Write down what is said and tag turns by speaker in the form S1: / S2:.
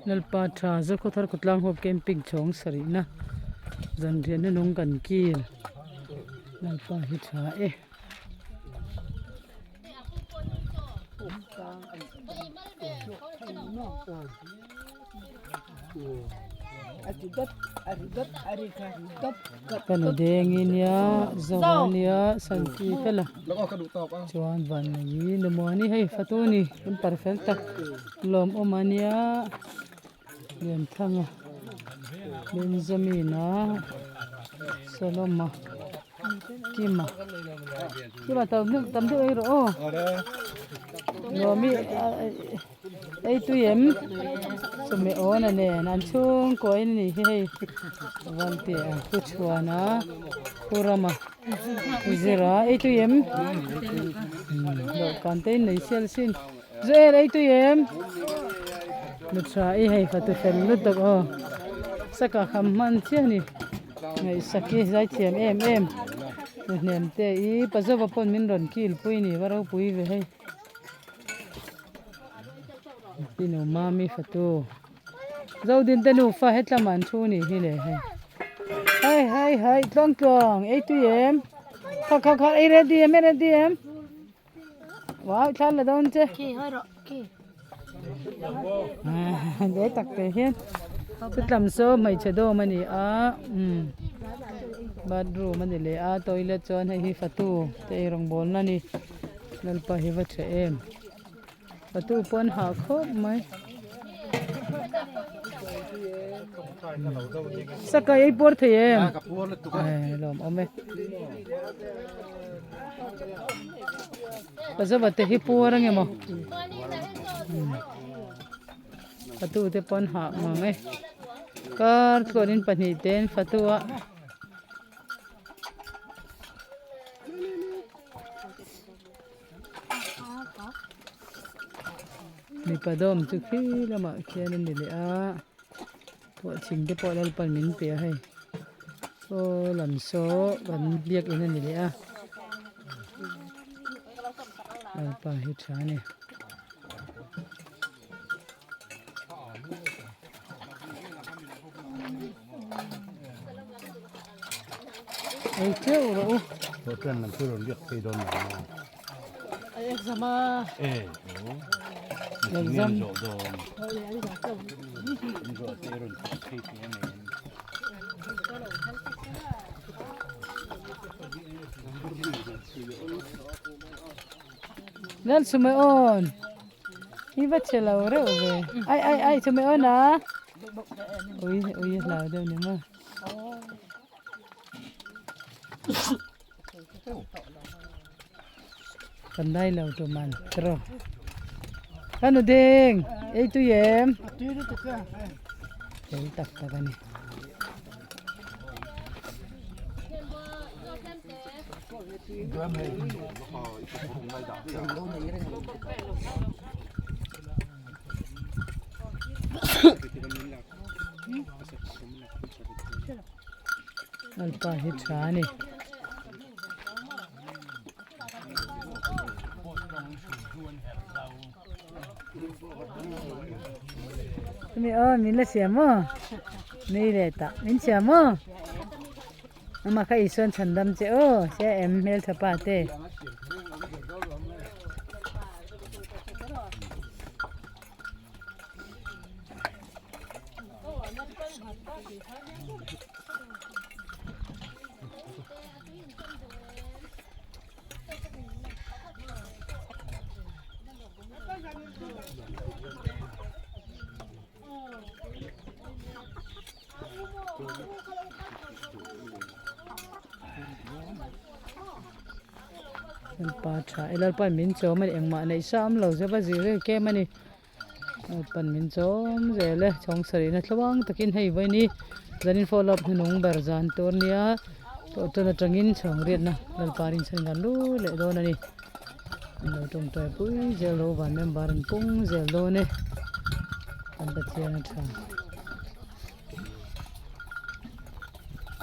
S1: Lalpa tha Zokhawthar khawtlang huap camping chhawng sarihna zanriah na nung kan kil Lalpa hi tha e. Ka nu dengi nia Zoa nia Santi fela chuan van nei nu muani hei fatu a ni in parfel tak lawmawm a nia Lianthanga Benjamina Saloma Kima Kima tam deuh ei rawh aw Lawmi ei tui em chawhmeh awn a nen an chhungkaw in a nih hi hei van tih a pu chhuan a pu rama zira ei tui em dawhkan te in nei sial sin Joel ei tui em nutha i hei fatu fel lutuk aw saka kham hman chiah a ni ngaihsak hi zaithiam em em hnem te i pazova pawn min rawn kil pui a ni va ropui ve hei. Tinu mami fatu Zodin te nufa hetlam an thu nih hi le hei hai hai hai tluang tluang ei tui em kha kha kha ei ready em ei ready em wow thla la dawn che le tak te hian chutlam saw hmeichhe dawm a ni a umm bathroom a ni leh a toilet chuan hei hi fatu te eirawngbawlna a ni. Lalpa hi va tha em patu pawn hah khawp mai sakai ei puar thei em eh lawm awm e pazova te hi puar ange maw patu te pawn hah mang e kar tluanin pahnih te an fatu a. Mipa dawm chu khi lamah khian a ni leh a pawh thing te pawh Lalpan min pe a hei saw lam saw kan biakin a ni leh a Lalpa hi tha a ni. Ei teuh rawh u.
S2: Tawh chuan lam chu rawn biak phei dawn lo maw?
S1: A exam a.
S2: E o.
S1: Exam.
S2: Zawh dawn. Zawh te rawn thawk phei thei ang em?
S1: Lal chhumei awn. Hi va che lo reuh ve. Ai ai ai chhumei awn a. Ui ui hlau deuh ni maw. Kan dai lo tu man tro. Ka nu ding ei tui em. Ei tak tak ani. Lalpa hi tha a ni. Chumi aw min la siam maw nui leh tah min siam maw amah kha Isuan chhan dam che aw sia em hmeltha pa te. Lalpa tha e Lalpa min chawm a ni engmah neih sa awm lo zep a zir reng kem a ni Lalpan min chawm zel e chhawng sarihna tluang takin hei vawiin hi zanin follow up hnunung ber zan tur nia tawh tan atangin chhawng riatna Lalpa rinchhan kan lu leh dawn a ni. An lo tawngtai pui zel lo van member an pung zel dawn e an Pathian a tha.